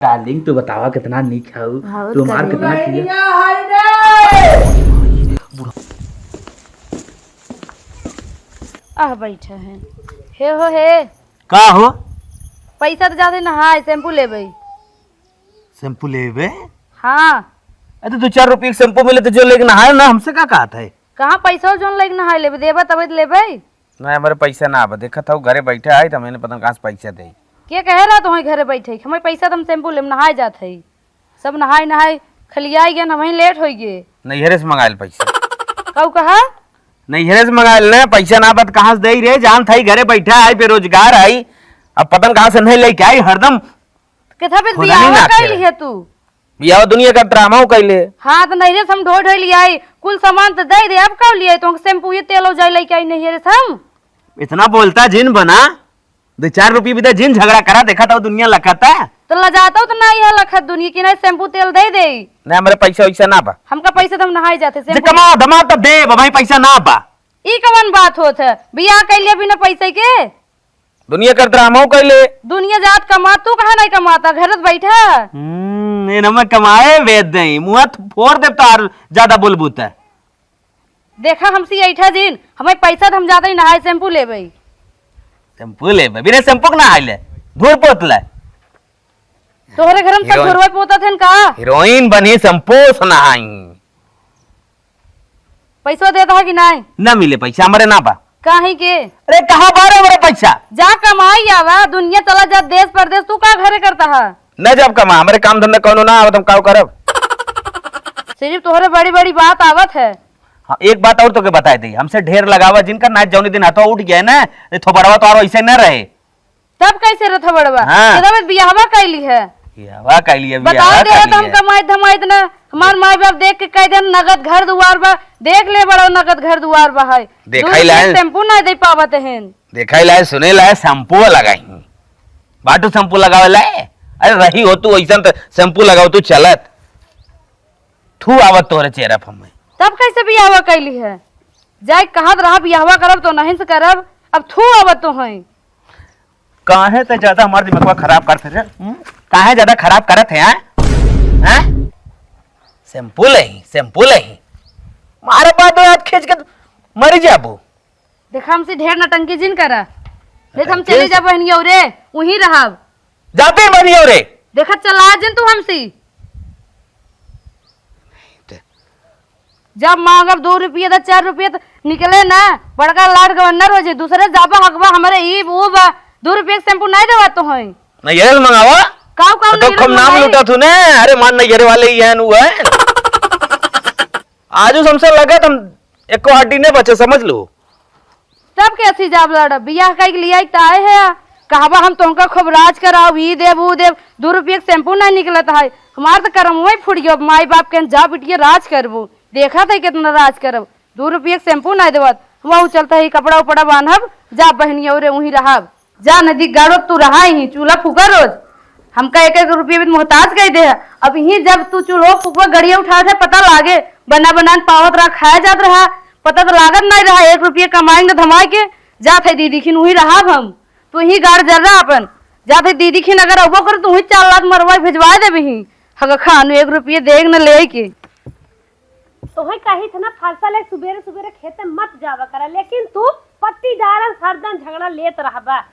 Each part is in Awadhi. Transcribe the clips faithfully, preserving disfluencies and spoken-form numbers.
डार्लिंग, तू बतावा कितना नीक हऊ, बहुत तू हमार करीब। कितना किया। आह, बैठा है। हे हो हे। का हो? पैसा तो जाते नहाए, शैम्पू लेबे। शैम्पू लेबे? हाँ। अरे, दो चार रुपये के शैम्पू मिले तो जो लेके नहाए ना, हमसे का कहत है? कहाँ पैसा जोन लेके नहाए लेबे, देबा तबे तो लेबे। नहीं, हमारे पैसा ना बा। देखत हऊ, घरे बैठे आई, तो मैंने पता न कहाँ से पैसा दे। के कहे रहा तुम्हें घरे बैठे? हमें पैसा तुम शैम्पू लेम, नहाए जात है। सब नहाए नहाए खलियाई गए, हमें लेट हो गए। नैहरे से मंगाइल पैसा। कऊ कहा? नैहरे से मंगाइल ने, पैसा ना बा त कहाँ से देई रे? जान थाई घरे बैठा आई, बेरोजगार आई, अब पता न कहाँ से नहीं लेके आई, हरदम। किथा पे खुदा नहीं बियाह ना करे। कैली है तू? बियाह दुनिया का ड्रामा हो कैले। हाँ, तो नैहरे से हम ढोई ढोई ले आई, कुल सामान तो दे दे, अब का ले आई? तो शैम्पू ये तेल हो जाए लेके आई नैहरे से हम। इतना बोलता जिन बना, दो चार रुपये भी दे, जिन झगड़ा करा, देखा तो दुनिया लकाता। तो लजाता तो ना यह लखत दुनिया की ना शैम्पू तेल दे दे। ना, हमारे पैसा वैसा ना बा। हमका पैसा तो हम नहाए जाते दे शैम्पू। कमा धमा तो दे, भाई पैसा ना बा। ई कवन बात होत है? बियाह कैले बिना पैसे के? दुनिया कर ड्रामा कैले। दुनिया जात कमा, तू कहाँ नहीं कमाता, घर बैठा। हम्म, ये ना मैं कमाए वेद नहीं, मुँह फोड़ दे तार, ज्यादा बोलबू त। देखा हमसे ऐठा जिन, हमें पैसा तो हम जाते ही नहाए शैम्पू लेबे। शैम्पू लेबे? बिना शैम्पू के नहाए ले, धूल पोत ले। तोहरे घर में सब हीरोइन। धोरवा पोता थे का? हीरोइन बनी शैम्पू से नहाई। पैसा देता है कि नहीं? ना मिले पैसा, हमारे ना बा। काहे के? अरे कहाँ बारे हमारे पैसा? जा कमाई आवा, दुनिया चला जा देश परदेश, तू का घरे करता है? न जब कमा, हमरे काम धंधा कौनो ना आवत, हम काव करब? सिर्फ तोहरे बड़ी बड़ी बात आवत है। हाँ, एक बात और तोके बताए दी, हमसे ढेर लगावा जिनका, ना जौनी दिन हथवा उठ गया ना, ये थोबड़वा तो और ऐसे न रहे। तब कैसे रे थोबड़वा? हाँ। ये तो बियाहवा कैली है। बियाहवा कैली है, बताओ बियाहवा दे कैली तो हम है। कमाई धमाई इतना, हमार माई बाप देख के कह देन नगद घर दुआर बा, देख ले बड़ा नगद घर दुआर बा है। देखा ही लाए। शैम्पू ना दे पावत हैं। देखा ही लाए, सुने लाए, शैम्पू लगाई। बाटू शैम्पू लगावे लाए? अरे रही हो तू ऐसन त शैम्पू लगाओ तू चलत। थू आवत तोरे चेहरा पर हमें। तब कैसे बियाहवा कैली है? जाए कहत रहा बियाहवा करब तो नहीं से करब, अब थू आवत तो हैं। काहे ते ज्यादा हमार दिमागवा खराब करत है रे? हम्म? काहे ज्यादा खराब करत है, हाँ? हाँ? शैम्पू लही, शैम्पू लही। मारे बात रात खींच के मरी जाबू। देखा, हमसे ढेर नटंकी जिन करा। नहीं तो हम नटंकी? चली जा बहनिया रे, वहीं रहब। जाते बहनिया रे। देखा, चला जिन तू हमसे। जब मांगब दो रुपये तो चार रुपये तो निकले ना, बड़का लाड गवर्नर हो जे, दूसरे जाबा हकबा हमरे ई वो बा, दो रुपये के शैम्पू नहीं देवा तो है। नहीं, ये मंगावा। काऊ काऊ तो नहीं कम नाम मंगाई? लुटा तू ने, अरे मान नहीं वाले ही हैं, वो है। आजू हमसे लगा तुम एको हड्डी नहीं बचे, समझ लो। तब कैसी जाब लड़? बियाह कई के लिए तो आए है, कहबा हम तोहका खूब राज कराओ, ई देब, ऊ देब, दो रुपये के शैम्पू नहीं निकलत है। हमार तो करम वही फूट गयो, माई बाप के जा बिटिया राज करबू, देखा था कितना राज करब, दो रुपये के शैम्पू नहीं देवत, हम चलता है कपड़ा उपड़ा बांधब, जा बहनिया रे वहीं रहब। जा नदी गाड़ो तू रहा ही, चूल्हा फूका रोज। हमका एक एक रुपये भी मोहताज कह दे। अब ही जब तू चूल्हो फूकवा गड़िया उठा थे, पता लागे, बना बना पावत रहा, खाया जात रहा, पता तो लागत नहीं रहा, एक रुपये कमाएंगे धमाए के, जात है दीदी खिन वहीं रहा हम। तू ही गाड़ जर्रा अपन, जात है दीदी खिन अगर अबो कर तू ही चार लाख मरवा भेजवा दे भी। हग खानु एक रुपये देख न ले के। तोहे कही थे ना, फरसा ले सुबेरे सुबेरे खेते मत जावा करा, लेकिन तू पट्टीदारन से हरदम झगड़ा लेत रहबा।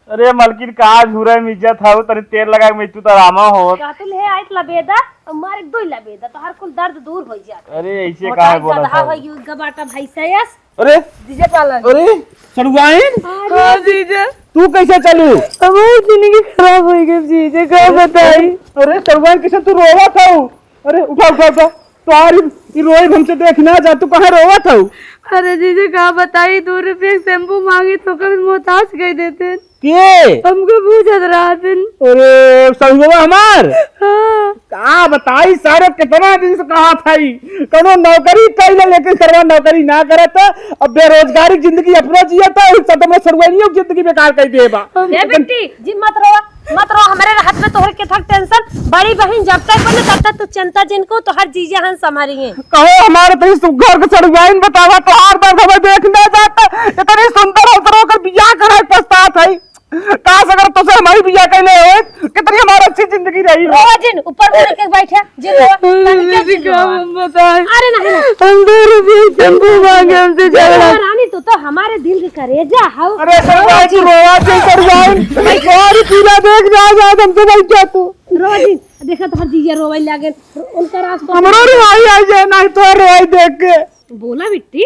अरे मलकिन, का झूरे में इज्जत हऊ, तनी तेल लगा के मैं तू तो आरामा हो। कहतू ले आइत लबेदा, और मारे दो लबेदा, तो हर कुल दर्द दूर हो जात। अरे ऐसे मोटाई काहे बोला गदहा था? हो, यू गबाटा भैंसा यस। अरे जीजा पालन। अरे सड़ुआइन, हाँ जीजा। तू कैसे चलू? हमारी जिंदगी खराब हो गई जीजा, का बताई? अरे सड़ुआइन, कैसे तू रोवा था? अरे उठा, उठा, उठा। तोहार ई, ई रोई हमसे देख ना जा, तू कहाँ रोवत हऊ? अरे जीजा का बताई, दो रुपये के शैम्पू मांगी तो कभी मोहताज कह देते। के? हमको बूझत रहत हैं। अरे सड़ुआ हमार। हाँ। का बताई सारे, कितना दिन से कहा था ई, कौनो नौकरी कइले, लेकिन सरवा नौकरी ना करत, अब बेरोजगारी जिंदगी अपना जियत, साथ में सड़ुआइनियों की जिंदगी बेकार कर दे बा। ए बेटी, जी मत रोवा। मत रो, हमरे रहत में तोहरे के थक टेंशन। बड़ी बहिन जब तक बने तब तक तू चिंता जिन को, तोहर जीजा हन संभारी हैं। कहो हमारे तनी सुघर के सड़ुआइन बतावा, तोहार दर्द हमें देख ना जाता। इतनी सुंदर अवसरों कर बियाह कराए पछतात है। काश अगर तोसे हमारी बियाह कइले होइत, कितनी हमार अच्छी जिंदगी रही हो। रोवा जिन, ऊपर में के बैठे, जिन रोवा, तनी के जिन रोवा। हम बताएं? अरे नहीं, नहीं। हम दो रुपये शैम्पू मांगे, हमसे झगड़ा। अरे रानी, तू तो हमारे दिल के करेजा हौ। अरे सर रोवा भाई, तू जिन। रोवा जिन, सर भाई। सारी पीला देख, जा, जा, हमसे भाई क्या तू? रोवा जिन, देखा तोहर जीजा रोवे लागे, उनका रास्ता हमरो रोवाई आ जाए, नहीं तो रोवाई देख के। बोला बिट्टी।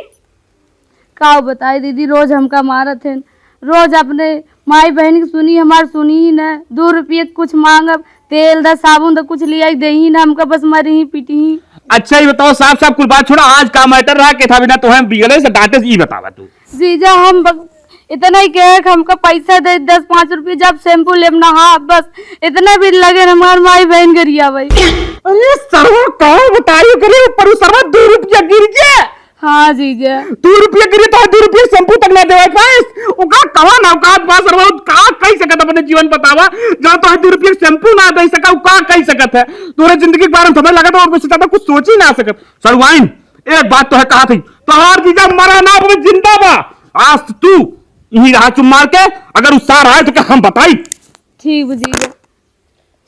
का बताई दीदी, रोज हमका मारत हैं, रोज अपने माई बहन की सुनी, हमार सुनी ही ना। दो रुपये कुछ मांगब, तेल दा साबुन दा कुछ लिया ही दे ही ना, हमका बस मरी ही पीटी ही। अच्छा ये बताओ साफ साफ कुल बात छोड़ा, आज का मैटर रहा, के था बिना तोहे बिगड़े से डांटे से, ई बतावा तू। जीजा हम बस इतना ही कहे कि हमका पैसा दे दस पाँच रुपये, जब शैम्पू लेब ना, हाँ बस इतना भी लगे ना, हमार माई बहन गरिया भाई। अरे सरवा कहो बताइए करे ऊपर सरवा दो रुपया गिर गया। हाँ जीजा। दू रुपया गिरी तो दू रुपया शैम्पू तक ना देवे पाइस। ओका कवन औकात बा सरवा, का कही सकत अपने जीवन बतावा, जहाँ तो दू रुपया शैम्पू ना दे सका, उ का कही सकत है? तोरे जिंदगी के बारे में समझ लगा तो और कुछ ज्यादा कुछ सोच ही ना सकत। सड़ुआइन, एक बात तो है कहा थी, तोहार जीजा मरा ना, वो जिंदा बा। आज तू यहीं रहा चुप मार के, अगर उ सार आए तो क्या हम बताई? ठीक बा जीजा।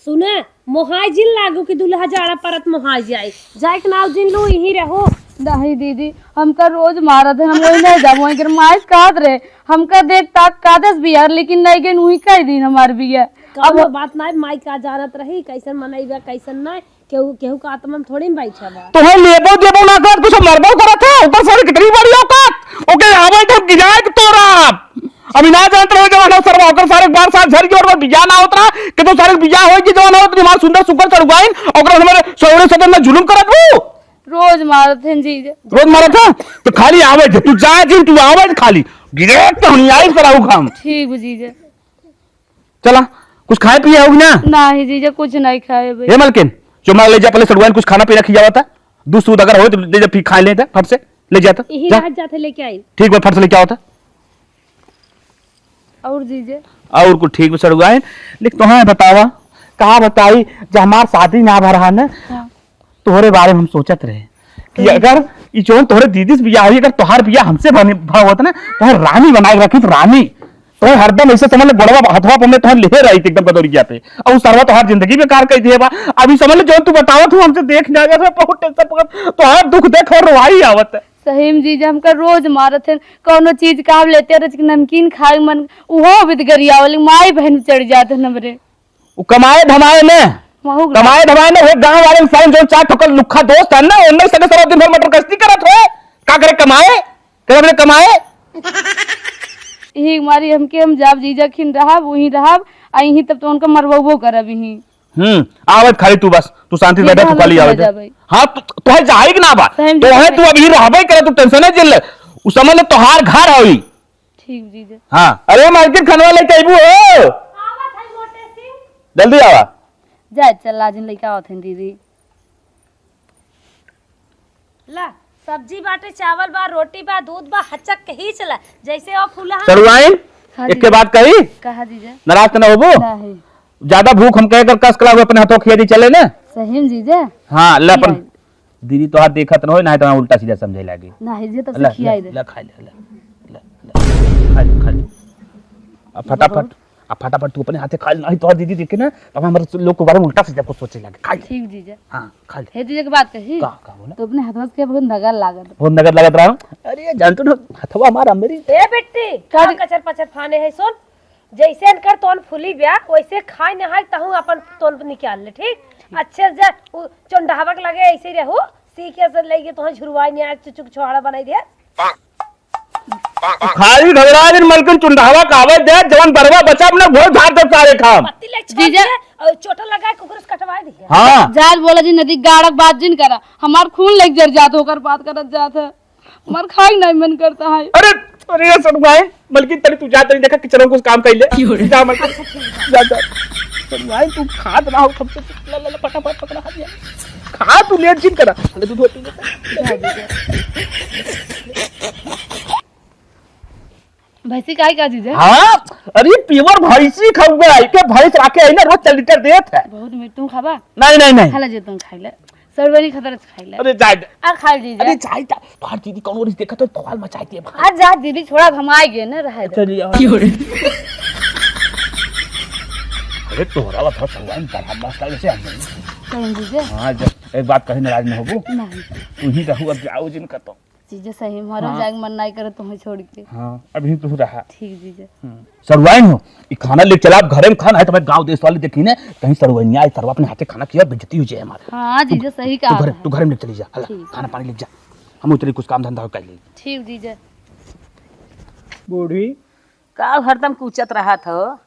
सुने, मोहाई जिन लागू कि दुल्हा जाड़ा परत मोहाई जाए। जाए के नाव जिन लू, यहीं रहो। नहीं दीदी, हमका रोज मारत है, हम वही नहीं जाब, वहीं के माइस कहत रहे, हमका देख ताक कादस बिहार, लेकिन नहीं गए, वहीं कह दिन हमार बिया। कौनो अब बात नहीं, माई का जानत रही, कैसन मनई बा, कैसन नहीं, केहू, केहू का आत्मा में थोड़ी में बैठा बा। तोहे लेबो देबो ना करत, कुछ मरबो करत है, ऊपर से कितनी बड़ी औकात, ओके आवे तो गिराए के तोरा। अभी ना जानत रहे जवन हो सरवा, ओकर सारे बार साल झर गए और बियाह ना होत रहा, कि तो सारे बियाह होई कि जवन हो, तुम्हार सुंदर सुंदर सड़ुआइन, ओकरा हमारे सौरे सदन में जुलुम करत हूँ। रोज मारत हैं जीजा। रोज मारत है? तो खाली आवे थे, तू जाए जिन, तू आवे थे खाली। गिरे तो हम आई सराऊ खाम। ठीक बा जीजा। चला, कुछ खाए पिए होगी ना? नहीं जीजा, कुछ नहीं खाए भाई। ए मलकिन, जो मार ले जा, पहले सड़ुआइन कुछ खाना पीना खियावा था। दूध सूध अगर हो तो दे जा, फिर खा ले था, फट से। ले जाता, यही जा। रात जाते लेके आई। ठीक बा, फट से लेके आवता। और जीजे? और कुछ ठीक बा सड़ुआइन, लेकिन तोहे बतावा, का बताई, जब हमार शादी ना भा रहा न, हाँ। तोहरे बारे में हम सोचत रहे कि अगर ई जौन तोहरे दीदी से बियाह होई, अगर तोहार बियाह हमसे बने, भा होत ना, तोहे रानी बनाए के रखी, तो रानी। तो हरदम ऐसे समझ ले, गोड़वा हथवा पर में तोहर लेहे रही एकदम कदौरिया पे। और उ सरवा तोहार जिंदगी बेकार कर दिए बा। अभी समझ ले, जौन तू बतावत हूँ, हमसे देख ना जात, बहुत टेंशन पकड़, तोहार दुख देख और रोवाई आवत है। सही में जीजा, हमका रोज मारत है, कौनो चीज का हम लेते रह, नमकीन खाए मन, उहो भी गरियावल, माई बहन चढ़ जात है हमरे। उ कमाए धमाए में, महू कमाए धमाए में, वो गाँव वाले में सारे जौन चार ठोकर लुक्खा दोस्त है ना, उनमें से सारा दिन भर मटर गश्ती करत है। का करे कमाए? करे अपने कमाए। यही मारी हमके हम जाब जीजा खिन रहब, वहीं रहब, आ यहीं तब तो उनका मरबो करब यहीं। हम्म, आवत खाली तू बस, तू शांति से ये बैठा, तू रहब खाली चला आवत है। जाबे। हाँ, तू, तू है जाए कि ना बा? सहम तू है, जाबे। तू अभी रहबे करे, तू टेंशन है जिन ले। उ समझ ले तोहार घर होई। ठीक जीजा। हाँ, अरे मालकिन खनवा लेके अइबू हो। आवत है मोटे सिंह। जल्दी आवा। जाए चल, लाजिन लेके आवत हैं दीदी। ला, सब्जी बाटे, चावल बा, रोटी बा, दूध बा, हचक के ही चला, जैसे वो फूला है। सड़ुआइन, हाँ एक जी। के बात कही? कहा जीजा? नाराज तो ना होबो? नहीं। ज्यादा भूख हम कहे कर कस कला हुए अपने हाथों खिया दी चले ना? सही में जीजा? हाँ, ले अपन खियाई। दीदी तोहार देखत न होई, ना तो उल्टा सीधा समझे लागे। नहीं जीजा, तो ले, खियाई ले, दे। ले, खा ले, ले, ले, ले, खा ले, खा ले। अब फटाफट, अब फटाफट तू अपने हाथे खा ले, नहीं तोहार दीदी देखे ना, तब हमारे लोग के बारे में उल्टा सीधा कुछ सोचे लागे। खा ले। ठीक जीजा। हाँ, खा ले। हे जीजा के बात कही? का, का बोला? तो अपने हाथवा से बहुत नगर लागत। बहुत नगर लागत रहा। अरे, जान तू ना, हथवा हमारा मेरी। ए बेटी, का का जी? कचर पचर फाने है, सुन। जैसे इनकर तोन फूली ब्या, वैसे खाए नहाए तहूँ अपन तोन निकाल ले, ठीक? अच्छे से जा, उ चोंडावक लगे ऐसे ही रहू, सीखे से लेके तोहन झुरवाई नहीं आए, चुचुक छोहड़ा बनाई दे। खाली घबरा दिन मलकिन चुंडावा का आवे दे, जवन बरवा बचा अपने घोर झाड़ दे सारे काम। पत्ती ले छोड़ जीजा। दे, और चोटा लगा कुकुर से कटवा दिया। हाँ। जात बोला जी नदी गाड़क बात जिन करा, हमार खून लेके जर जात होकर बात करत जात है। हमार खाए नहीं मन करता है। अरे, अरे, ये सड़ुआइन, बल्कि तनी तू जा, तनी देखा किचन में कुछ काम कर ले। क्यों रे? जा, मत जा, जा। सड़ुआइन, तू खात ना हो, कम से कम, ला, ला, ला, फटाफट पकड़ा, हाथ ले। खा, तू लेट जिन करा। ले, तू धो, तू धो। भैंसी का है का जीजा? हाँ, अरे, pure भैंसी खाऊंगा, एक भैंस राखे है ना, रोज चार लीटर देत है। बहुत मीठ, तू खाबा? नहीं, नहीं, नहीं। खा ले जे, तुम खा ले। सड़ुआइन खतरा से खाई ले। अरे जाए दे। आ खा लीजिए। अरे जाए दे। तोहार दीदी कौनो रिश्ते देखा तो बवाल मचाई दे भाई। आ जा दीदी, छोड़ा, हम आए गए ना, रहे दे। चलिए, आओ। क्यों रे? ए, तोहरा ला थोड़ा सगुआइन बड़ा मस्त लगे से हम। कहीं जीजा? हाँ, जब एक बात कही नाराज न होबू। नहीं। तू ही रहू अब जाओ जिनका तो। जीजा सही, हमारा हाँ। जाए के मन नहीं करे तुम्हें छोड़ के। हाँ, अभी तू रहा। ठीक जीजा। हम्म। सरुआइन हो, ई खाना ले चला, आप घरे में खाना है, तो मैं गाँव देश वाले देखी ने, कहीं सरुआइन आए, सरवा अपने हाथे खाना किया, बेइज्जती हो जाए हमारे। हाँ, तू, जीजा सही तू कहा घरे, था। तू घरे में चली जा, हला, ठीक। खाना पानी ले जा, हम उतरे कुछ काम धंधा कर ले। ठीक जीजा। बूढ़ी, का हरदम कूचत रहत हो?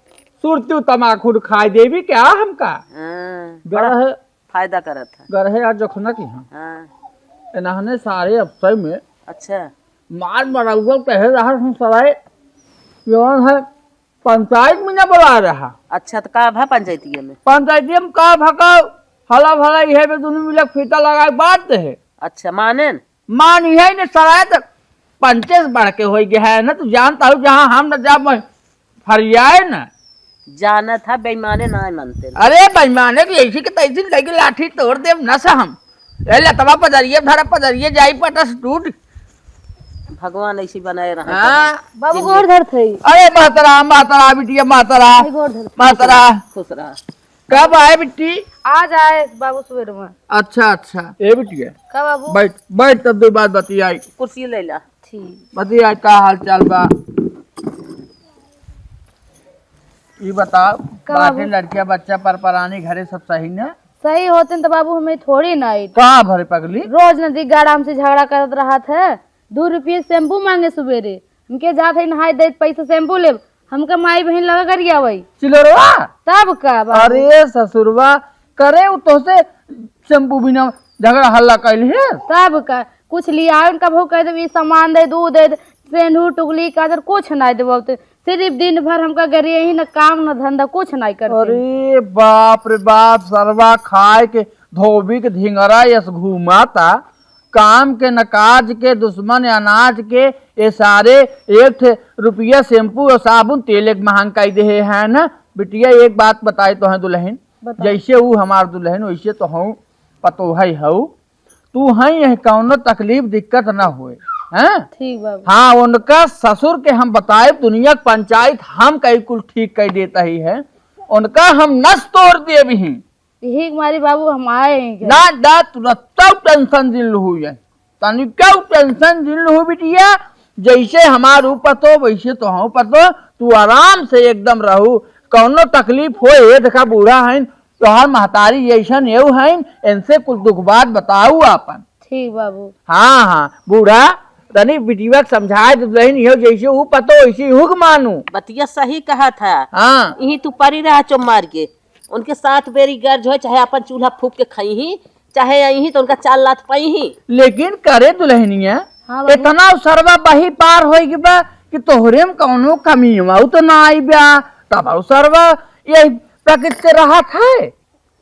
सुरती तमाखू खाए देवी क्या हमका? हाँ, गरह बड़ा फायदा करत है। गरहे आज जोखना की हाँ। हाँ। एनहने सारे अफसर में अच्छा। मार मरौआ कहे रहा हम सराय जौन है पंचायत में न बुला रहा। अच्छा, तो का भा पंचायतिया में? पंचायतिया में का भा का हला भला इहे में दुनू मिलक फीता लगाए बात है। अच्छा, माने न? मान यही ने सराय त पंचे से बढ़ के होई गया है ना, तू जानता हूँ जहाँ हम न जाब वहीं फरियाए न। जानत है बेईमाने ना मानते। अरे बेईमाने के ऐसी के तैसी लेके लाठी तोड़ देब न सा हम। ए लतवा पजरिए धरा पजरिए जाई पटस टूट। भगवान ऐसी बनाए रहे। हाँ। बाबू गोड़ धरत है। अरे मातरा मातरा बिटिया मातरा। भाई गोड़ धरत। मातरा। खुश रहा। कब आए बिट्टी? आज आए बाबू सुबेर में। अच्छा अच्छा। ए बिटिया। का बाबू? बैठ बैठ तब दो बात बतियाई। कुर्सी ले ला। ठीक। बतियाई का हाल चाल बा? ई बताओ। का बाटे बाबू? लड़किया बच्चा पर परानी घरे सब सही न? सही होते न तो बाबू हमें थोड़ी ना आई। का भरे पगली? रोज नदी गाड़ा हमसे झगड़ा करत रहत है। दो रुपये शैम्पू मांगे सुबेरे, हमके जात है नहाए दे पैसा शैम्पू लेब, हमका माई बहिन लगा गरियावई। चिलोरवा? तब का बाबू? अरे ससुरवा, करे उ तोहसे शैम्पू बिना झगड़ा हल्ला कैल है? तब का? कुछ लियावे न कबहू कह देब, "ई सामान दे, दूध दे, सेंधू, टुकली, काजर, कुछ नाई देबो।" तो सिर्फ दिन भर हमका गरिया ही न काम न धंधा, कुछ नाई करते। अरे बाप रे बाप, सरवा खाए के धोबी के धिंगरा यस घूमाता। काम के न काज के, दुश्मन अनाज के, ये सारे एक ठे रुपया शैम्पू और साबुन तेल एक महंग कई देहे हैं ना। बिटिया, एक बात बताई तोहैं दुलहिन, बताओ। जैसे ऊ हमार दुलहिन, वैसे तोहूँ पतोहै हऊ। तू हैं, यह कौनो तकलीफ दिक्कत न होए, हैं? ठीक बाबू। हाँ, उनका ससुर के हम बताए, दुनिया के पंचायत हम कई कुल ठीक कई देता ही है, उनका हम नस तोड़ देब ही। यही के मारे बाबू हम आए हैं घर। ना, ना, तू रत्ता tension जिन लहू है। तनिका tension जिन लहू बिटिया, जैसे हमार ऊ पतो, वैसे तोहू पतो, तू आराम से एकदम रहू। कौनो तकलीफ होए, देखा बूढ़ा हईन, तोहार महतारी जैसन एऊ हईन, इनसे कुछ दुख बात बताऊ आपन। ठीक बाबू। हाँ, हाँ, बूढ़ा, तनी बिटिया के समझाए दे दुलहिन, इहो जैसे ऊ पतो, वैसे इहू के मानू। बतिया सही कहत है। हाँ। इही तू परी रहा चुप मार के। उनके सात बेरी गर्ज होए, चाहे अपन चूल्हा फूक के खइही, चाहे अइही तो उनका चार लात पइही। लेकिन करे दुलहिनिया, हाँ बाबू। इतना सरवा बही पार होई के बा कि तोहरे में कौनो कमी उ तो ना आई बा, तब उ सरवा यही प्रकृति से रहत है।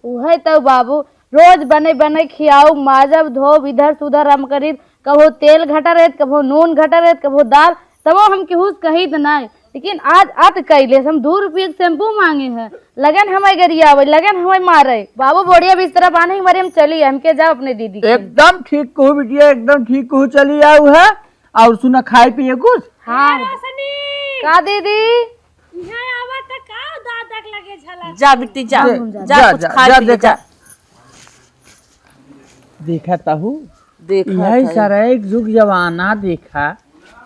उहे तो बाबू, रोज बने बने खियाऊ, माजब धोब, इधर से उधर हम करीब, कबो तेल घटा रहत, कबो नून घटा रहत, कबो दाल, तबो हम केहू से कहित नाय। लेकिन आज अत कैले से हम दो रुपये के शैम्पू मांगे हैं, लगन हमें गरियावे, लगन हमें मारे। बाबू बोरिया बिस्तरा बांधे हमारे हम चली, हमके जाओ अपने दीदी के। एकदम ठीक कहू बिटिया, एकदम ठीक कहू, चली आऊ है। और सुना, खाए पिए कुछ? हाँ। ए रोशनी! का दीदी? यहाँ आवा त का दादा के लगे झलक? जा बिट्टी जा, जा, जा, कुछ जा, खा जा, पी ले, देखा। जा। देखा ताहू, देखा यही ताई। सारा एक जुग जमाना देखा,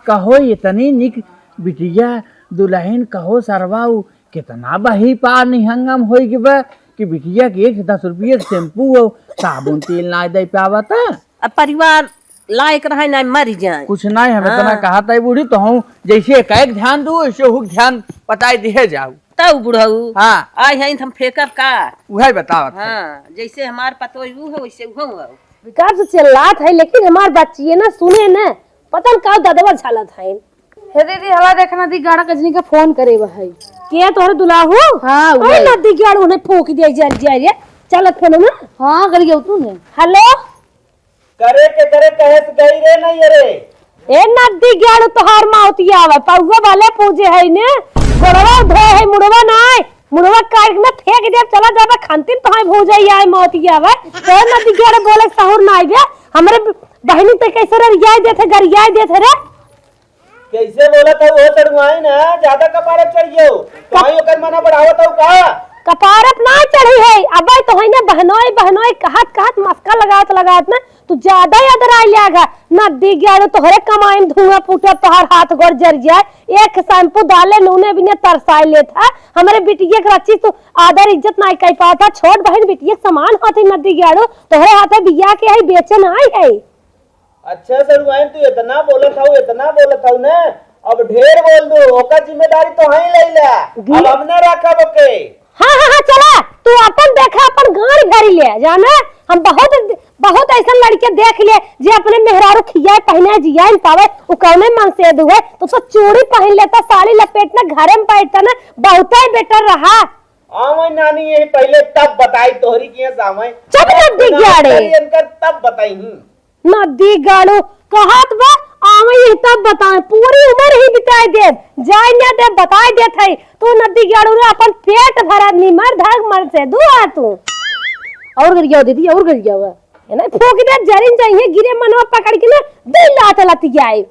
कहो इतनी निक बिटिया दुलहिन, कहो सरवा उ कितना बही पार निहंगम होई के बा कि बिटिया के एक दस रुपये के शैम्पू हो, साबुन तेल ना दे पावत। अब परिवार लायक रहे ना मर जाए। कुछ नहीं, हम इतना हाँ। कहा ताई बूढ़ी, तो हम जैसे एक एक ध्यान दू, वैसे हुक ध्यान पटाई दिहे जाऊ। तऊ बुढ़ऊ। हाँ। आई हैं त हम फेंकब का? उहे बतावत है। हाँ, जैसे हमार पतोई ऊ है, वैसे उहो है। बेकार से चिल्लात है, लेकिन हमार बच्चिए ना सुने ना, पता न का ददवा झालत है। हे दीदी, हला देखना दी, गाड़ा कजनी का फोन करे बा है। के तोहरे दुलाहू? हाँ, अरे उहे। नदी गाड़ उन्हें फूंक दिया, जल जाए रे। चलत फोन में। हाँ, कर गया तू ने। हेलो। करे के करे कहे से गई रे नहीं रे। ए नदी गाड़ तोहार मौतिया आवे, पौवा वाले पूजे है ने, गोड़वा धोए है, मुड़वा नाय, मुड़वा काट के ना फेंक दे, चला जाबे खंतिन तोहार भौजाई आए मौतिया आवे, तो नदी गाड़ बोले सहूर नाय बे, हमरे ब-, बहिनी ते कैसे रे रियाई देत है, गरियाई देत है रे। कैसे बोलत है वो तड़ुआई ना, ज्यादा कपारे चढ़ गयो, तो आई ओकर मना बढ़ावत हो का? कपार प ना चढ़ी है। अबे तो है ना बहनोई बहनोई कहत कहत मस्का लगात लगात ना तू ज्यादा याद राय लिया गा। नदी ग्याड़ू तोहरे कमाई में धुआं फूटत, तोहर हाथ गोड़ जर जाए। एक शैम्पू डाले नूने बिने तरसाए लेत है। हमरे बिटिया के रची तू आदर इज्जत नाई कई पावत है। छोट बहन बिटिया के समान होत है नदी ग्याड़ू। तोहरे हाथे बिया के है बेचन आई है। अच्छा सरुआइन, तू इतना बोलत हऊ, इतना बोलत हऊ ना, अब ढेर बोल दू, ओकर जिम्मेदारी तो हई ले ले। गी- अब हम ना रखब ओके। हाँ, हाँ, हाँ, चला, तू अपन देखा, अपन गाड़ी भरी ले, जाना, हम बहुत, बहुत ऐसन लड़के देख ले, जे अपने मेहरारू खियाए, पहिने, जियाए न पावे, उ कौने मन से दुए, तो सब चूड़ी पहिन लेता, साड़ी लपेटना, घरे में बैठता ना, बहुते better रहा। आवे नानी, यही पहले तब बताई तोहरी किया सावे। चुप रह, दिग्याड़े। इनकर तब बताई ही। नदी गाड़ू कहत बा, आवे ही तब बताए, पूरी उम्र ही बिताए देब, जाए ना देब, बताए देत है। तू नदी गाड़ू रे अपन पेट भरा निमर धग मन से दुआ तू। और गरिया दीदी, और गरिया हुआ। है ना, फूक दे, जरिन जाइए, गिरे मनवा पकड़ के ना, दिल लात लतियाए।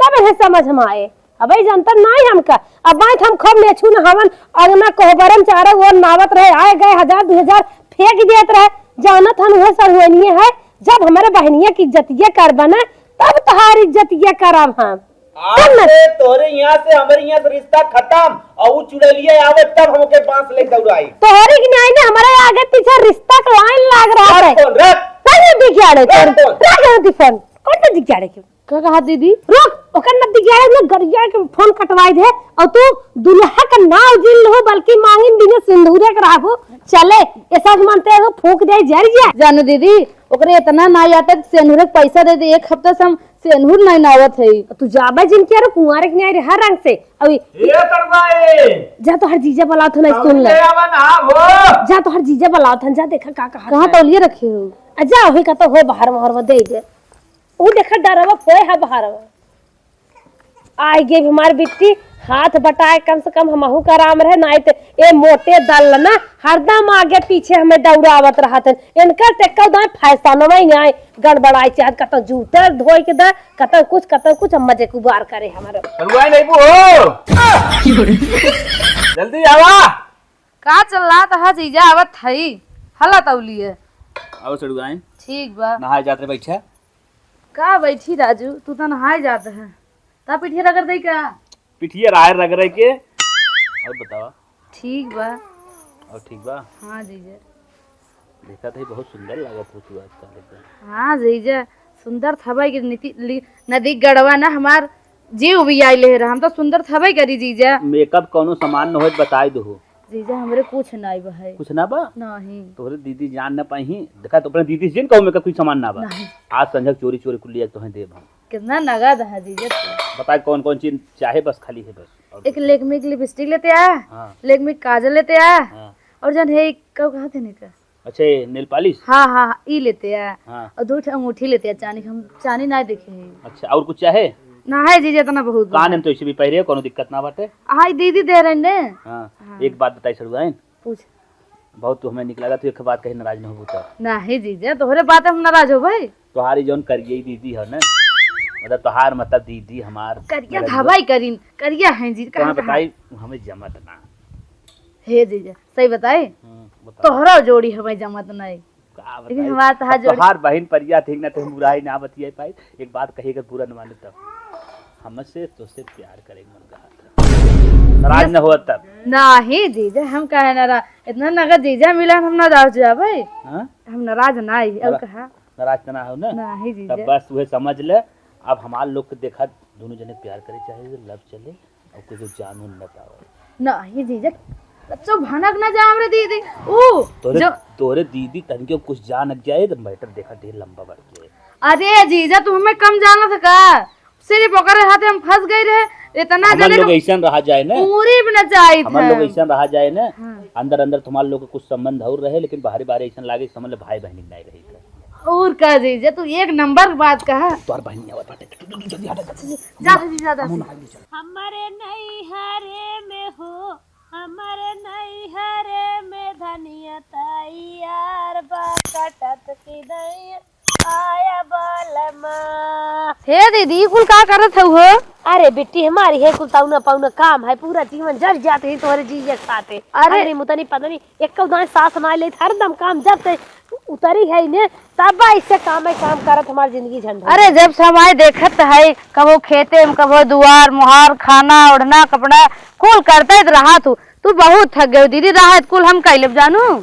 तब है समझ में आए। अबे जनता नाई हमका, अब बात हम खूब नेछू नहावन, अंगना कोहबरन चारों ओर नावत रहे, आए गए हजार, दू हजार फेंक देत रहे। जानत हन उहे सरहुआइनिये है, जब हमरे बहनिया की इज्जतिया करबन, तब तोहार इज्जतिया करब हम। आज सुन। से तोहरे यहाँ से, हमरे यहाँ से रिश्ता खत्म, और उ चुड़ैलिया आवे तब हमके बांस ले दौड़ाई। तोहरे की नाई ने हमरे आगे पीछे रिश्ता का line लाग रहा है। रख फोन, रख। नहीं दिखाड़े रख फोन। रख दे फोन। कौन सा दिखाड़े क्यों? का कहा दीदी? रुक, ओकर न दिखाड़े न गरिया के फोन कटवाई दे, और तू दुल्हा का नाव जिन लो, बल्कि मांगिन बिना सिंदूरे के रहबो। चले, ऐसा मानते हो, फूक दे, जर जा। जानो दीदी, ओकरे इतना ना आता कि सेनुरे के पैसा दे दे, एक हफ्ता से हम सेनुर नहीं नावत है। तू जाबे जिनके रे कुंवारे के नहीं रे, हर रंग से। अभी ए तड़वाए। जा तो हर जीजा बुलात हो ना, सुन ले। ले आवा ना हो। जा तो हर जीजा बुलात हन, जा देखा का कहा कहाँ है। तौलिया रखे हो? आ जा, वही का तो हो बाहर में, और वो दे दे। ऊ देखा डरवा कोई है बाहर में। आइ गे हमार बिट्टी, हाथ बटाए कम से कम हमहू का आराम रहे, नाई ते ए मोटे दल ना हरदम आगे पीछे हमें दौड़ावत रहत हैं। इनकर ते कौ दाए फैसनवा ही आए, गड़बड़ाई चाहत, कतौ जूतर धोए के दा, कतौ कुछ, कतौ कुछ, हम मजे कुबार करे हमारे। सरुआई नहीं बू हो। जल्दी आवा। का चल रहा था जीजा, आवत हई। हला तौलिए। आओ सरुआई। ठीक बा। नहाए जात रहे, बैठा। का बैठी राजू, तू तो नहाए जात है, ता पिठिया रगड़ दई का? पिठिया राय रगड़े के। और बतावा। ठीक बा। और ठीक बा? हाँ जीजा। देखा था, बहुत सुंदर लागत हो तू आजकल एकदम। हाँ जीजा, सुंदर थबई के नीति-, ली-, नदी गड़वा ना हमार जीव भी आई ले रहा, हम तो सुंदर थबई करी जीजा। मेकअप कौनो सामान न होत बताई दो। जीजा, हमरे कुछ नाई बा है। कुछ ना बा? नहीं। तोहरे दीदी जान ना पाई ही। देखा तो अपने दीदी से जिन कहूँ मेकअप कुछ सामान ना बा। नहीं। आज संझक चोरी चोरी कुल लिया तोहे देब हम। कितना नगद है जीजा तू? बताए कौन कौन चीज चाहे बस खाली है बस। और एक कुछ? Lakme की लिपस्टिक लेते आ, हाँ। Lakme की काजल लेते आ, हाँ। और जन है का कहा थे नहीं का? अच्छा, ये नेल पालिश? हाँ, हाँ, हाँ, ई लेते आ। हाँ। और दो ठे अंगूठी लेते आ, चांदी के, हम चांदी ना देखे हैं। अच्छा, और कुछ चाहे? ना है जीजा, इतना बहुत बा। कान में तो ऐसे भी पहिरे, कोनो दिक्कत ना बाटे। हाँ, ई दीदी दे रहे ने। हाँ, हाँ। एक बात बताई सड़ुआइन। पूछ। बहुत तू हमें निक लगा, तू एक बात कहीं नाराज न हो तो। नहीं जीजा, तोहरे बात हम नाराज हो भाई। तोहारी जौन करिए दीदी हो ना, मतलब तोहार मतलब दीदी हमार करिया मतलब धबाई करीन, करिया हैं जी, कहाँ कहाँ, कहाँ? बताई, हमें जमत ना। हे जीजा, सही बताई? हम्म, बताओ। तोहरा जोड़ी हमें जमत नहीं। का लेकिन बताई? हमार तोहार अब जोड़ी तोहार बहिन परिया ठीक ना, तो हम बुराई ना बतिया पाई। एक बात कही, अगर बुरा न माने तब। हमसे तोसे प्यार करे मन कहा था। नाराज न हो तब। नहीं जीजा, हम काहे नाराज, इतना नगद जीजा मिला, हम नाराज हो जाबे। हाँ? हम नाराज ना ही, अब नारा-, कहा? नाराज तो ना हो ना? नहीं जीजा। तब बस वह समझ ले, अब हमार लोग के देखा, दोनों जने प्यार करे चाहे, love चले, और कुछ जान उन न पावे। नहीं जीजा, बच्चों भनक न जा हमरे दीदी। ऊ तोरे, जो तोरे दीदी तनिको कुछ जान जाए तो matter देखा ढेर लंबा बढ़ जाए। अरे जीजा, तू हमें कम जानत है का? सिर्फ ओकरे हाथे हम फंस गए रहे, इतना हमन जने लोग के ऐसन रहा जाए ना। पूरी भी न जाइत हमन लोग है। ऐसन रहा जाए ना। हाँ। अंदर अंदर तुम्हार लोग के कुछ संबंध और रहे, लेकिन बाहरी बाहरी ऐसन लागे समझ ले भाई बहन नहीं रही। और का जीजा, तू एक नंबर बात कहा। तोर बहन नहीं आवत बाटे। तू, तू, तू जल्दी हटा, जल्दी। जा, जा, जा, जा। हम ना आगे चल। हमरे नैहरे में हो, हमरे नैहरे में धनिया तैयार बा, कटत की दैया आया बलमा। हे दीदी, ई कुल का करत हऊ हो? अरे बिट्टी, हमारी है कुल तौना पौना काम है, पूरा जीवन जर जात ही तोहरे जीजा के साथे। अरे। अरे मुतनी पतनी, एक्को दाएं सास ना लेत, हरदम काम जब ते उतरी है ने, तब इससे काम है, काम करत हमार जिंदगी झंड हो। अरे जब समय देखत है, कबो खेते में, कबो दुआर, मुहार, खाना, ओढ़ना, कपड़ा, कुल करते तो रहा तू। तू बहुत थक गयो दीदी, रहा कुल हम कइ लेब जानू।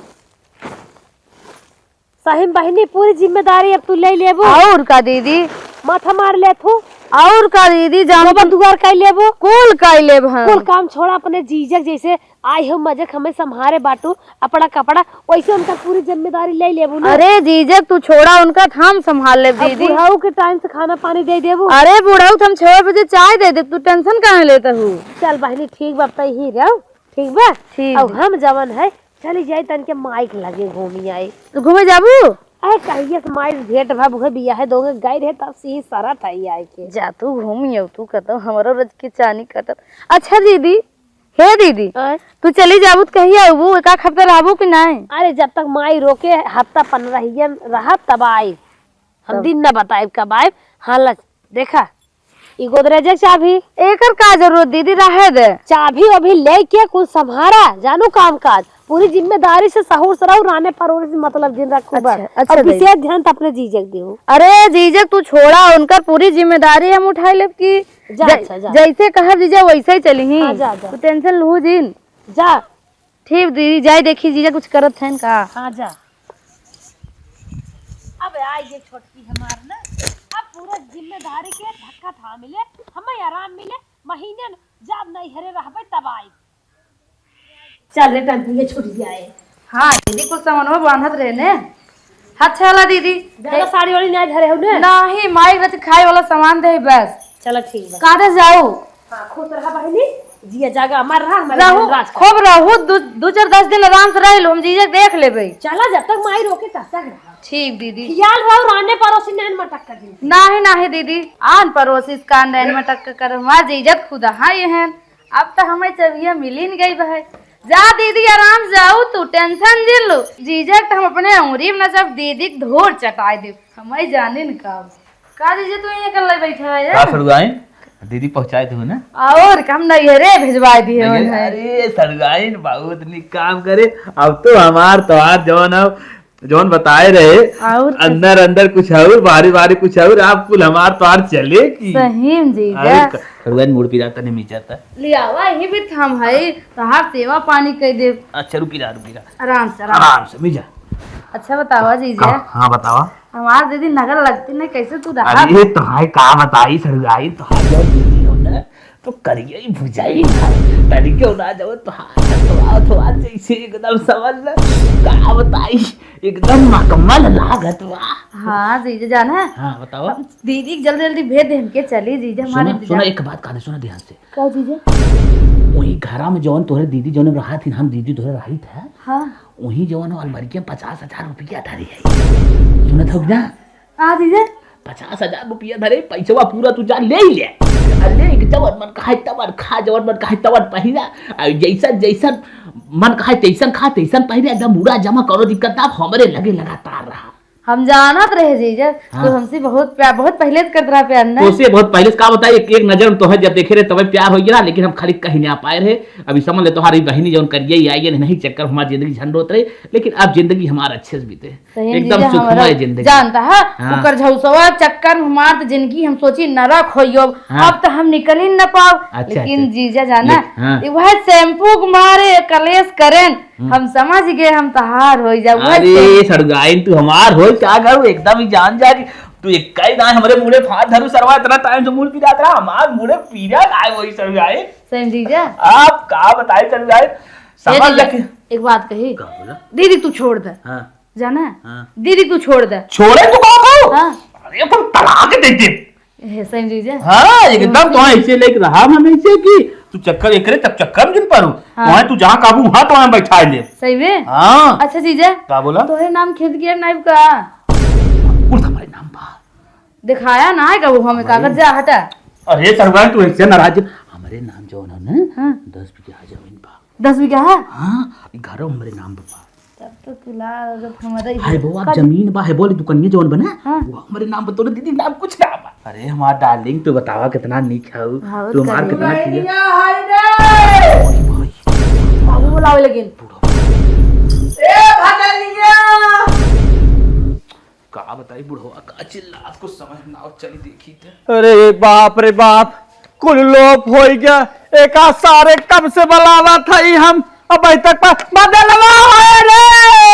सही में बहिनी, पूरी जिम्मेदारी अब तू ले लेबू। और का दीदी? माथा मार लेत हूँ। और का दीदी, जान गोबर तू दुआर कइ लेबू। कुल कइ लेब हम। कुल काम छोड़ा, अपने जीजक जैसे आए हो मजे हमें संभारे बाटू, अपना कपड़ा, वैसे उनका पूरी जिम्मेदारी ले लेबू ना। अरे जीजक तू छोड़ा उनका, हम संभाल लेब अब दीदी। बुढ़ऊ के टाइम से खाना पानी दे देबू। अरे बुढ़ऊ तो हम छह बजे चाय दे देब, तू टेंशन काहे लेत हू? चल बहिनी ठीक बा, अब तई ही रहो, ठीक बा? ठीक अब बा। हम जवन है चली जाई तन के माई के लगे घूमी आई। तू घूमे जाबू? अरे कहिए से माई से भेंट भा बुहे बियाहे दोगे गई रहे तब से ही सरत आई आई के। जा तू घूमी आऊ, तू कहतो हमरो रज के चानी कटत। अच्छा दीदी, हे दीदी, आय? तू चली जाबू त कहिया आबू? एक आध हफ्ता रहबू कि नाय? अरे जब तक माई रोके हफ्ता पन्द्रह हियन रहब तब आई। हम तब दिन ना बताइब कब आइब। हाँ ला, देखा, ई गोदरेज के चाभी। एकर का जरूरत दीदी, रहे दे। चाभी अभी लेके कुल संभारा, जानू काम काज। पूरी जिम्मेदारी से सहूर से रहू, राने परोरे से मतलब जिन रखू बस। अच्छा, अच्छा और दीदी। विशेष ध्यान त अपने जीजक देहू। अरे जीजक तू छोड़ा, उनकर पूरी जिम्मेदारी हम उठाई लेब कि जा, जै-, अच्छा, जा। जैसे कहब जीजा वैसे ही चली ही। हाँ, जा, जा। तू टेंशन लहू जिन। जा। ठीक दीदी, जाई देखी जीजा कुछ करत हैं का। हाँ, जा। अब आई ये छोटकी हमार ना, अब पूरा जिम्मेदारी के धक्का था मिले, हमें आराम मिले, महीने न जब नैहरे रहबे तब आई। चल रे टंकी के छूट जाए। हाँ दीदी, कुछ सामानवा बांधत रहे ने। अच्छा वाला दीदी। ज्यादा साड़ी वाड़ी नहीं धरे हो ने? नहीं, माई रच खाए वाला सामान दे बस। चलो ठीक बा। कादे जाऊ? हाँ, खुश रहा बहिनी, जिया जागा अमर रहा, हमारे रहू, धनराज का। खूब रहू, दू, दू चार दस दिन आराम से रह लो, हम जीजा देख लेबे। चला, जब तक माई रोके तब तक रहा। ठीक दीदी। खियाल रहो, राने परोसी नैन मटक कर दी। नाही, नाही दीदी, आन परोसी का नैन मटक कर, हमार जीजत खुदा हाँ ये हैं। अब तो हमें चबिया मिली न गई बहे। जा दीदी, आराम जाऊ, तू टेंशन जिन लो। जीजक तो हम अपने उंगरी में नचब, दीदी के धोर चटाई देब। हमें जाने न का। का जीजा तू यहाँ अकेले बैठा है? का सड़ुआइन? दीदी पहुँचाए थे ना? और का हम नैहरे भेजवाए दिए नहीं, उन्हें। अरे सड़ुआइन बहुत निक काम करे। अब तो हमार तोहार जवन हो, जवन बताए रहे, और का? अंदर अंदर कुछ और, बाहरी बाहरी कुछ और, आप कुल हमार तोहार चले की। सही में जीजा। और का? सड़ुआइन मूड़ पिराता नहीं मिचाता। लियावा, यही भी थम है, तोहार सेवा पानी कर दे। अच्छा रुकी रहा, रुकी रहा। आराम से, आराम से। आराम से, मिजा। अच्छा बतावा जीजा। का? हाँ बतावा। हमार दीदी नगर लगती नहीं, कैसे तू रहा? अरे तोहाय का बताई सड़ुआई, तोहाय जो दीदी हो ना, तो करिए ही भुजाई ना, तरीके ना जाओ तोहाय, तोहाय, तोहाय जैसे एकदम समझ ले, का बताई, एकदम मखमल लागत बा। हाँ जीजा जाना। हाँ बताओ। अब दीदी के जल्दी जल्दी भेज दे हमके, चली जीजा हमारे सुना, सुना इंतजार। एक बात कह दे, सुना ध्यान से। का जीजा? वही घरा में जौन तोहरे दीदी जौन रहा थी, हम दीदी तोहरे रही था। हाँ। वही जौन अलमारी के पचास हजार रुपया धरे है। सुनत हो ना? हाँ जीजा। पचास हजार रुपया धरे, पैसवा पूरा तू जा ले ही ले। आ ले के जवन मन कहे तवन खा, जवन मन कहे तवन पहिरा। आ जैसन, जैसन मन कहे तैसन खा, तैसन पहिरा, एकदम पूरा जमा करो, दिक्कत ना, हमरे लगे लगातार रहा। हम जानत रहे जीजा, हाँ। तू हमसे बहुत प्यार, बहुत पहले से करत रहा प्यार ना। तोसे बहुत पहले से का बताई, एक, एक नजर में तोहे जब देखे रहे तबे प्यार हो गया, लेकिन हम खाली कहीं ना पाए रहे। अभी समझ ले तोहारी बहिनी जौन करिए ही आई है, नहीं चक्कर हमार जिंदगी झंड होत रहे, लेकिन अब जिंदगी हमार अच्छे से बीते। सही में एकदम जीजा, सुखमय हमारा जिंदगी। जानता है, हाँ। ओकर झौसवा चक्कर में हमार तो जिंदगी हम सोची नरक होइयो। हाँ। अब तो हम निकल ही न पाओ। अच्छा, लेकिन अच्छा। जीजा जाना, ले, हाँ। ये वह शैम्पू के मारे कलेश करें, हम्म। हम समझ गए, हम तहार होई जा, वह अरे, से। सड़ुआइन, तू हमार होई, का करू? एकदम ही जान जा कि तू एक ही दाएं हमरे मुड़े फाड़ धरू, सरवा, इतना टाइम से मुड़ पिरात रहा, हमार मुड़े पीरा काय होई, सड़ुआइन। सही जीजा। आप का बताई, सड़ुआइन, ये समझ जीजा, ले कि एक बात कही। का बोला? दीदी, तू छोड़ दे। हाँ। जाना? हाँ। दीदी, तू छोड़ दे। छोड़े तू का कहू? हाँ। अरे, अपन तलाक दे दे। ए, सही जीजा। हाँ, एकदम तो ऐसे लेके रहा हम ऐसे कि तू चक्कर एकरे तब चक्कर में जिन पड़ू। हाँ। वहाँ तू जहाँ काबू वहाँ तो वहाँ बैठा ले। सही में? हाँ। अच्छा जीजा। का बोला? तोहरे नाम खेत के नाइब का? कुल हमारे नाम बा। दिखाया ना है कबू हमें कागज, जा हटा। अरे सरवा तू ऐसे नाराज, हमारे नाम जौन है ना, हाँ। दस बीघा जमीन बा। दस बीघा है? हाँ, ई घरो हमरे नाम बा। तब तो तुला अगर हमारा ही है वो, आप का जमीन बा, है बोली दुकानिया जौन बना, हाँ। वो हमरे नाम पर तोरे दीदी नाम कुछ ना बा। अरे हमार डार्लिंग, तू बतावा कितना नीक हऊ, और तू हमार का कितना रे? किया। बाबू बुलावे लगिन। ए भदलिया! का बताई बुढ़वा का चिल्लात, कुछ समझ ना आव, चली देखी ते। अरे बाप रे बाप, कुल लोप होई गया। एका सारे कब से बुलावत हई हम, अबहीं तक पर बदलवा होए रे।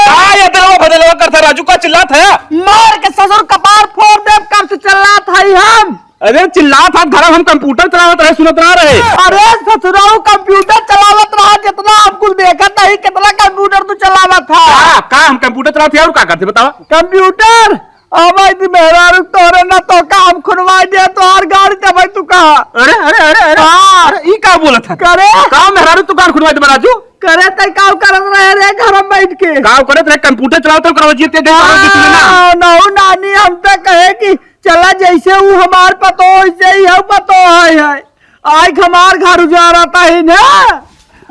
का ये दलवा बदलवा करता राजू, का चिल्लात है? मार के ससुर कपार फोड़ देब, कब से चिल्लात हई हम। अरे चिल्लात हई, घर हम कंप्यूटर चलावत रहे, सुनत ना रहे। अरे ससुराऊ कंप्यूटर चलावत रहा, जितना हम कुल देखत नहीं, कितना कंप्यूटर तू चलावत था। का, का हम कंप्यूटर चलावत है और का करते बतावा? कंप्यूटर अब आई थी मेहरारू तोरे ना तो काम खुनवाई दे, तोहार गाड़ी ते भाई तू कहा। अरे, अरे, अरे, अरे, हाँ। अरे, ई का बोलत है? करे? का मेहरारू तू गाड़ी खुनवाई दे राजू? करे ते का करत रहे रे घर में बैठ के? का करत रहे? कंप्यूटर चलावत रहे, करवा जीते दे, करवा जीते ना। हाँ, नौ नानी हम तो कहे कि चला जैसे ऊ हमार पतो, वैसे ही हम पतो है, है। आज हमार घर उजाड़ा था ही ना।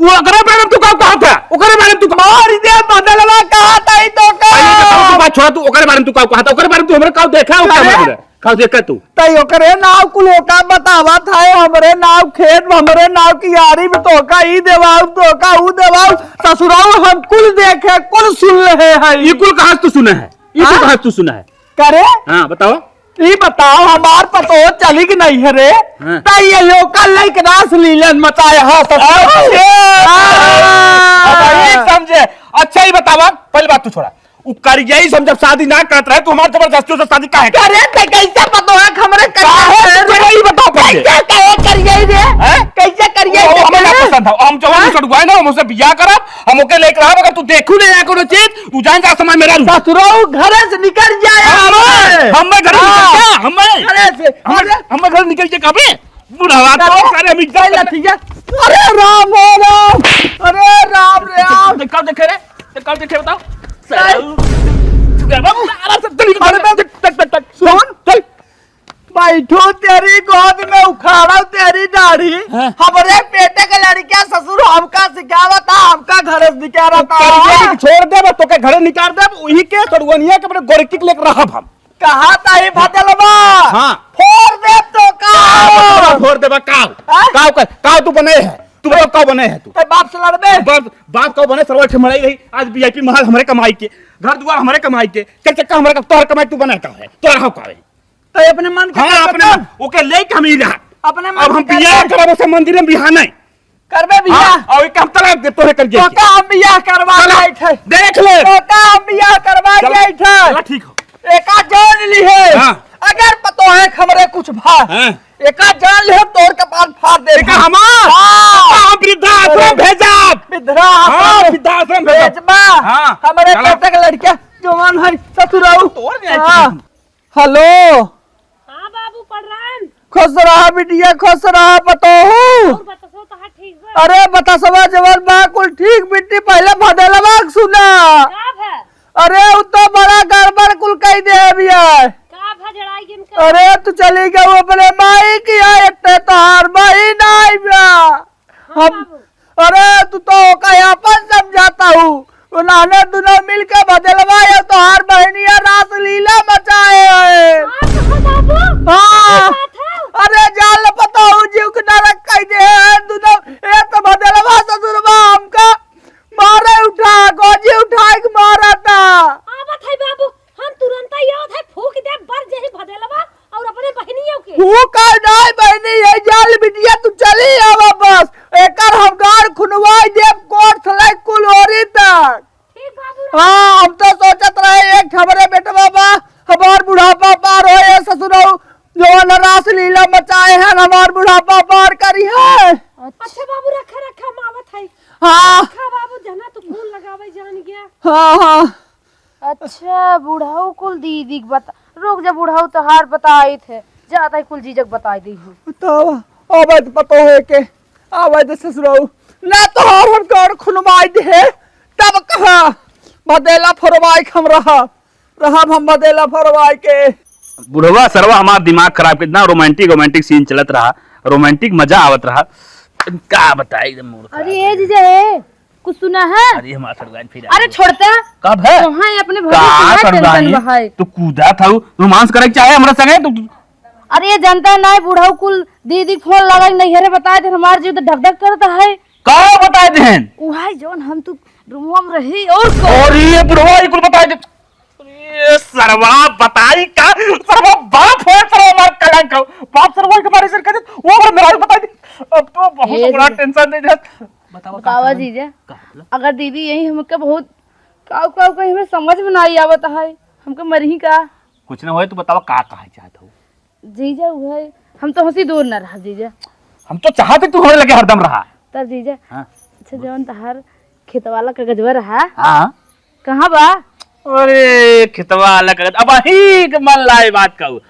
वो ओकरे बारे में तू का कहत है? ओकरे बारे में तू का मार दे बदलवा कहत है तो का? पहले तो तू बात छोड़ा, तू ओकरे बारे में तू का कहत है? ओकरे बारे में तू हमरे का देखा है? ओकरे अरे? बारे में का देखा तू? तई ओकरे नाव कुल ओका बतावत है, हमरे नाव खेत, हमरे नाव कियारी में तोका ई देवाऊ, तोका ऊ देवाऊ, ससुराऊ हम कुल देखे, कुल सुन रहे हैं। ई कुल कहाँ से तू सुना है? ई कुल हाँ? कहाँ से तू सुना है? करे? हाँ, बताओ। ई बताओ, हमार पतोह चली कि नहीं है रे? हाँ। त ये लोग का लइक रास लीलन मचाए हा ससुर। अच्छा। हाँ। अब ये समझे। अच्छा, ई बतावा, पहली बात तू छोड़ा। उ करियई से हम जब शादी ना करत रहे, तू हमार जबरदस्ती से शादी काहे करे? ते कैसे पतोह है हमरे काहे करिए? तू करिए, ई बताओ पहले। कैसे कहे करिए रे? हैं? कैसे करिए वो, वो हमें ना रे? पसंद है। हम जब हाँ? हम सड़ुआए ना, हम उसे बियाह करब, हम ओके लेके रहब, अगर तू देखू ले या कोनो चीज, तू जान जा समय मेरा रू। ससुरो घरे से निकल जाए। हम, हम घरे से निकल हाँ। जा, हम घरे से। हम, अरे। हम घर निकल के कबे? बुढ़ावा तो अरे, सारे हम इज्जत पहले करते ठीक है। अरे राम हो राम, अरे राम रे राम। देख, कब देखे रे? देख, कब देखे बताओ? सारे। बाबू, आराम से चल, अरे, टक, टक, टक। सुन। चल। बैठो तेरी गोद में उखाड़ो तेरी दाढ़ी। हाँ। हमरे पेटे के लड़किया ससुर हमका सिखावता, हमका घर से निकालता। करिए छोड़ देब, तोके घर निकाल देब, वही के सड़ुअनिया के अपने गोरकी के लेके रहब हम। कहा ताही भदलवा? हाँ। फोड़ देब तोका। का भदलवा फोड़ देबा का? हाँ? का, का, का तू बने है? तू बताओ का बने है तू? ते बाप से लड़बे? बाप, बाप का बने सरवा ठे मड़ाई रही, आज वीआईपी महल हमरे कमाई के, घर दुआर हमरे कमाई के, चल चक्का हमरे का, तोहर कमाई तू बने का है? तोहर हक का है? तो अपने मन के हाँ, कर अपने सकता। मन, ओके लेके हम ही रहा। अपने मन अब हम के कर बियाह सकता। करब उसे मंदिर में बिहाने। करबे बियाह। हाँ, और एक हम तलाक दे तोहे कर तो जाइए। का हम बियाह करवा चला, जाइत है? देख ले। तो का हम बियाह करवा चला, जाइत है? चला ठीक हो। एका जान ली है। हाँ। अगर पतो है हमरे कुछ भा। हाँ। एका जान ले तोर कपार फाड़ दे। एका हमार? हाँ। एका हम वृद्धाश्रम अरे। भेजब। वृद्धाश्रम हाँ, वृद्धाश्रम भेजब। भेजबा। हाँ। हमरे चला। बेटे के लड़का जवान है ससुराऊ। तोर जाए हाँ। हेलो। हाँ बाबू, प्रणाम। खुश रहा बिटिया, खुश रहा पतोहू। और बतसो तोहार ठीक बा? अरे बतसवा जवन बा कुल ठीक बिट्टी, पहले भदेलवा के सुना। का भा? अरे उ तो बड़ा गड़बड़ कुल कई दे बिया। का भा जड़ाई जिनका? अरे तू चली गऊ अपने माई किया, एते तोहार बहिन आई बा। हाँ हम, बाबू। अरे, तू तो ओका आपन समझाता हूँ। उन्होंने दुनो मिल के बदलवा या तोहार बहनिया रासलीला मचाए है। हाँ, कहो बाबू, हाँ। क्या बात है? अरे, जाल पता हूँ, जीव के नरक कई दे है दुनो। ए तो बदलवा ससुरवा हमका मारे उठा, गोजी उठाए के मारा था। आवत है बाबू, हम तुरंत ही आवत है, फूंक दे, बर जही बदलवा। और अपने बहिनियों के। वो का नाई बहिनी, ये जाल बिटिया, तू चली आवा बस। एकर हम गाड़ खुनवाई देब कोर्ट से लेके कुल ओरी तक। ठीक बाबू राम। हाँ, हम तो सोचत रहे एक हमरे बेटवा बा, हमार बुढ़ापा पार हो, ये ससुरऊ, जवन रासलीला मचाए हैं, हमार बुढ़ापा पार करी है। अच्छा बाबू, रखा, रखा, हम आवत है। हाँ। रखा बाबू, जना तू फोन लगावे जान गया। हाँ, हाँ। अच्छा, बुढ़ऊ कुल दीदी के बता, रुक जा, बुढ़ऊ तोहार बताइत है, जात है कुल जीजक बताई दी हूँ। बतावा, आवाज पतो है के, आवाज दे ससुराऊ, ना तोहार हम गाड़ खुनवाई दे, तब कहा, बदेला फरवाई के हम रहा, रहा हम बदेला फरवाई के। बुढ़वा सरवा हमार दिमाग खराब, कितना रोमांटिक, रोमांटिक सीन चलत रहा, रोमांटिक मजा आवत रहा, का बताई एकदम मूड खराब अरे, ए है। जीजा, ए, कुछ सुना है? अरे, हमार सरगान फिर आ अरे, गई। छोड़ता। कब है? कहाँ है अपने भैया का के सरगान? टेंशन बहाए? तू कूदा था, रोमांस करे के चाहे हमरा संगे, तू, तू अरे, ये जनता नाहीं, बुढ़ऊ कुल दीदी फोन लगाई, नैहरे बताइ दे, हमार जीव तो धक धक करत है। का बताइ देहेन? उहाई जौन हम तू रूमवा में रही, और का? और ये बुढ़वा ये कुल बताइ दे। ये सरवा बताई का? सरवा बाप है, सरवा हमार कलंक हो। बाप सरवा के बारे से कह दे, वो अगर मेरा बताइ दे। अब तो बहुत हे बड़ा जी। टेंशन दे दे। बतावा का बतावा करबे? जीजा, का बोला? अगर दीदी यही हमके बहुत काऊ काऊ कहीं में समझ में नाहीं आवत है, हमके मरही का? कुछ ना होए, तू बतावा का कहा चाहत हो? जीजा, उहे, हम तोहसे दूर न रहा, जीजा। हम तो चाहते तू हमरे लगे हरदम रहा। तब जीजा, हाँ। अच्छा, जौन तहार खेतवाला कागजवा रहा, हाँ। कहाँ बा? अरे, खेतवाला कागज, अब अही के मन लाए बात कहू।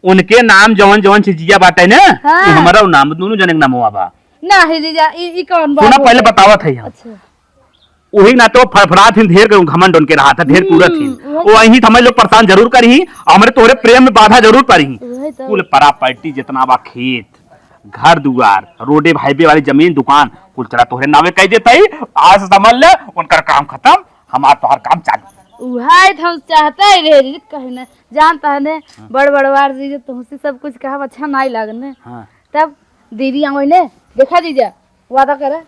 उनके नाम जौन जौन चीजिया बाटे ना, हाँ। उ हमारा नाम, दुनू जने के नामवा बा। नाही जीजा, ई, ई कौन बा? सुना, पहले बतावत है हम। अच्छा। वही ना तो फरफरात हिन, ढेर घमंड उनके रहा था, ढेर हम्म, तुरत हिन। वही। वो वही तो हमारे लोग परेशान जरूर करी, और हमरे तोहरे प्रेम में बाधा जरूर पड़ी। वही तो। कुल प्रॉपर्टी जितना बा, खेत, घर दुआर, रोडे, हाईवे वाली जमीन, दुकान, कुल चला तोहरे नावे कह देता ही। आज से समझ ले, उनकर काम खत्म, हमार तोहर काम चालू। उहाई तो हम चाहते ही रहे जी, कहे ना, जानता है ने, हाँ। बड़ बड़वार जी, जो तुमसे सब कुछ कहा, अच्छा नाहीं लागने। हाँ। तब दीदी आवे ने, देखा जीजा, वादा करा,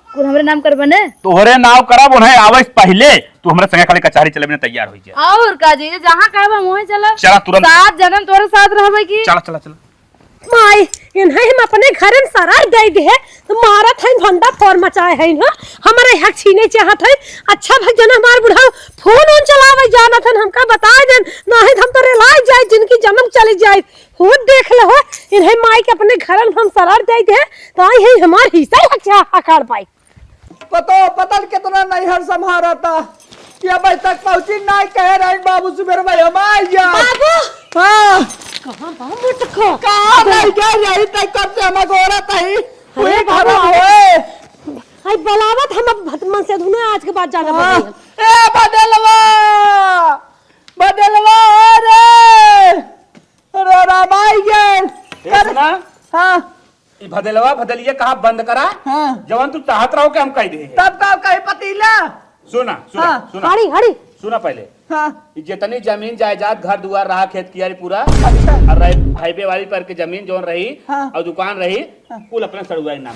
कुल हमरे नाम करबे ने। तोहरे नाव करब, उन्हें आवे से पहिले तू हमरे संगे खाली कचहरी चले में तैयार होई जा। और का जी, जहाँ कहबे हम वहीं चलब। चला तुरंत। सात जन्म तोहरे साथ रहबे की। चला, चला, चला। माई, इन्हें हम अपने घर में सरार दे दे, तो मारत है, भंडा फोर मचाए है ना, हमारे हक छीने चाहत है। अच्छा भाई जना हमार बुढ़ऊ फोन उन चलावे जानत है, हमका बताए देन, नहीं तो हम तो रेलाई जाए, जिनकी जन्म चली जाए। हो देख लो, इन्हें माई के अपने घर में हम सरार दे दे, तो आई है हमार हिस्सा हक, हकार पाई। पतो, पता न कितना नैहर संभारा था, कि अब तक पहुँची नाहीं, कहे रहे बाबू सुबेर भाई हम आई जा। बाबू! हाँ। कहाँ बा मोटको? कहाँ नहीं गए रही, तक कब से हम गोरा तही। अरे वही बाबू, खराब आओ। होए। आई बलावत हम अब भत-, मन से धुना आज के बाद जाना हाँ। पड़ी हम। ए बदलवा! बदलवा रे! अरे राम आई गए। ए, अरे, सुना? हाँ। ई भदेलवा, भदेलिया कहा बंद करा। हाँ। जवन तू चाहत रहो कि हम कह दे। तब का कहे पतीला? सुना, सुना, हाँ। सुना। हड़ी, हड़ी। सुना पहले। हाँ। ई जितनी जमीन जायदाद, घर दुआर रहा, खेत कियारी पूरा, अच्छा। और रहे हाईवे वाली पर के जमीन जौन रही, हाँ। और दुकान रही, हाँ। कुल अपने सड़ुआइन नाम।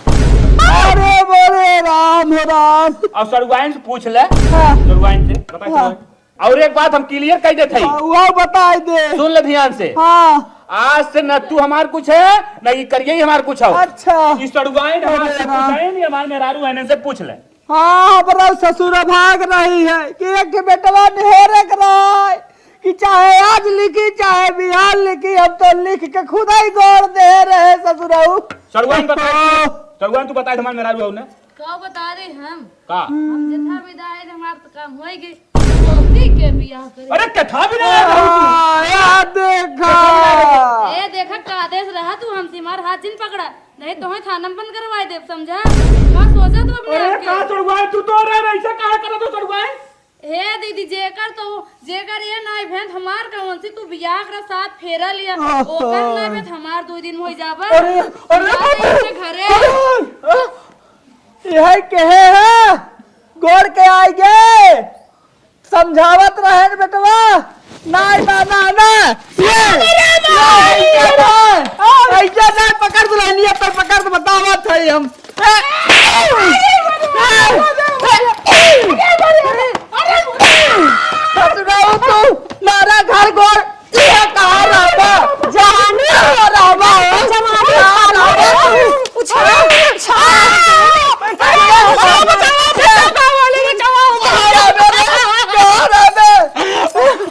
अरे बोले राम हो राम। और सड़ुआइन से पूछ ले। हाँ। सड़ुआइन से, बता हाँ। सड़ुआइन। और एक बात हम clear कह देत हई। हाँ, वो बताए दे। सुन ले ध्यान से। हाँ। आज से न तू हमार कुछ है, न ई करिए ही हमार कुछ हो। अच्छा। ई सड़ुआइन हमार अरे से राम। कुछ है नहीं, हमार मेहरारू है, इनसे पूछ ले। हाँ, हमरा ससुर भाग रही है कि एक ठे बेटवा निहोरे के रहे कि चाहे आज लिखी, चाहे बिहान लिखी, हम तो लिख के खुदा ही गोड़ दे रहे ससुरऊ। सड़ुआइन बताए, हाँ। सड़ुआइन तू बताए, हमार मेहरारू हो ना? का बता दे हम? का? हम जेथा विदा है, हमार तो काम होई गई। सोती के बियाह करे। अरे, कथा भी ना आ रहा तू। हाँ, या देखा। ए, देखा, का आदेश रहा तू हमसे, हमार हाथ जिन पकड़ा, नहीं तो हम थाना में बंद करवाई देब, समझा? का सोचा तू अपने अरे, आप के? का सड़ुआए, तू तो रह, ऐसा काहे करत हो सड़ुआए? हे दीदी, जेकर तो, जेकर ये नाई भेंट हमार कौन सी, तू बियाह कर साथ फेरा लिया, ओहो। ओकर नाई भेंट हमार दो दिन होई जाबा। अरे, अरे, जा बाप रे। अपने घरे। अरे, अरे। यह कहे है, गोड़ के आइगे, समझावत रहे न बेटवा, नाई बा, ना, ना, ये, अरे ये, बाप रे। ऐसे ना, ऐसे ना, पकड़ दुल्हनिया पर पकड़ तो बतावत है हम। ससुराऊ तू, मारा घर गोड़, ये कहाँ रहबा? जवानी हो रहबा हो। जवानी कहाँ रहबा? उछाल, उछाल। अरे, बचाओ, बचाओ, बचाओ, बचाओ, बचाओ। कहाँ रहबे रे? कहाँ रहबे?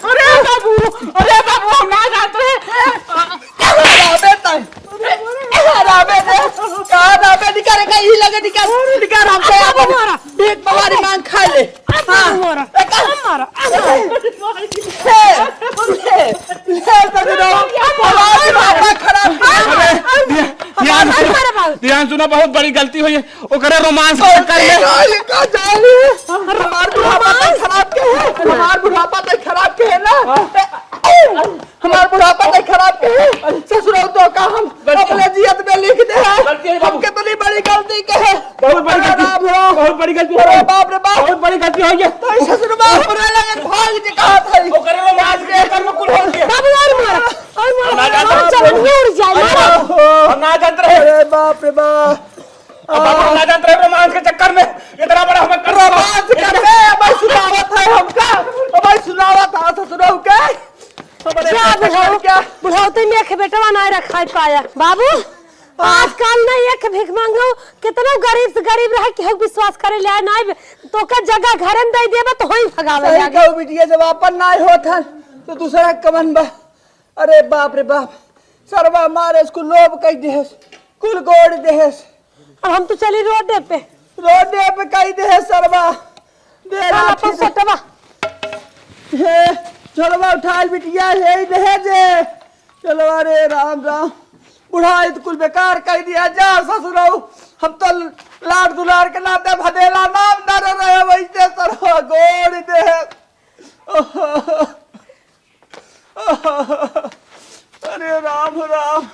अरे बाबू, अरे बाबू, हम ना जात रहे। कहाँ रहबे तै? कहाँ रहबे रे? कहाँ रहबे? निकाल, कहीं लगे निकाल, निकाल हमसे अपन। भीख पवारी मांग खा ले। हाँ। मारा, ए, का? मारा। ले, ले, ले, ससुरो। हमार बुढ़ापा खराब किया। अरे, ध्यान, ध्यान से, ध्यान सुना, बहुत बड़ी गलती हुई है। ओकरे रोमांस के चक्कर में। गलती का जानी है? हमार बुढ़ापा तो खराब के है। हमार बुढ़ापा तो खराब के है ना। हमार बुढ़ापा तो खराब के है। ससुरो तो का हम गलती अपने जियत में लिख दे है। गलती है बाबू। हम कितनी बड़ी गलती के है। बहुत बड़ी गलती, राम हो। बहुत बड़ी गलती हो अरे गई। बाप रे बाप। बहुत बड़ी गलती हो गई। तो इस ससुर बाप रे लगे भाग जे कहा था। ओकरे लो मार के कर्म कुल हो गया। बाबू और मारा, और मारा, ना जाता। और चलो, बाप रे बाप। अब बाबू, ना जानत रहे रोमांस के चक्कर में इतना बड़ा हमें कर रोमांस करके भाई सुनावत है हमका। अब भाई सुनावत है ससुरऊ के। हमरे क्या चक्कर बुढ़ऊ? क्या? बुढ़ऊ तो में एक बेटवा ना रखा पाया। बाबू, आजकल ना एक भीख मांगो, कितना गरीब से गरीब रहे, केहू विश्वास करे ले आए ना, तो का जगह घरन दे देबा तो होई भगावे सही लागे। कहू बिटिया, जब आपन ना होत हन, तो दूसरा कमन बा। अरे बाप रे बाप, सरवा मारे इसको लोभ कई देहस, कुल गोड़ देहस। अब हम तो चली रोडे पे। रोडे पे कई देहस सरवा। दे चल, राखी अपन दे। सटवा। हे, झोलवा उठाल बिटिया, हे देहे जे। चलो, अरे राम राम, बुढ़ाई तो कुल बेकार कई दिया जा ससुरऊ। हम तो लाड़ दुलार के नाते भदेला नाम धरे रहे, वैसे सरवा गोड़ देहस। अरे राम राम।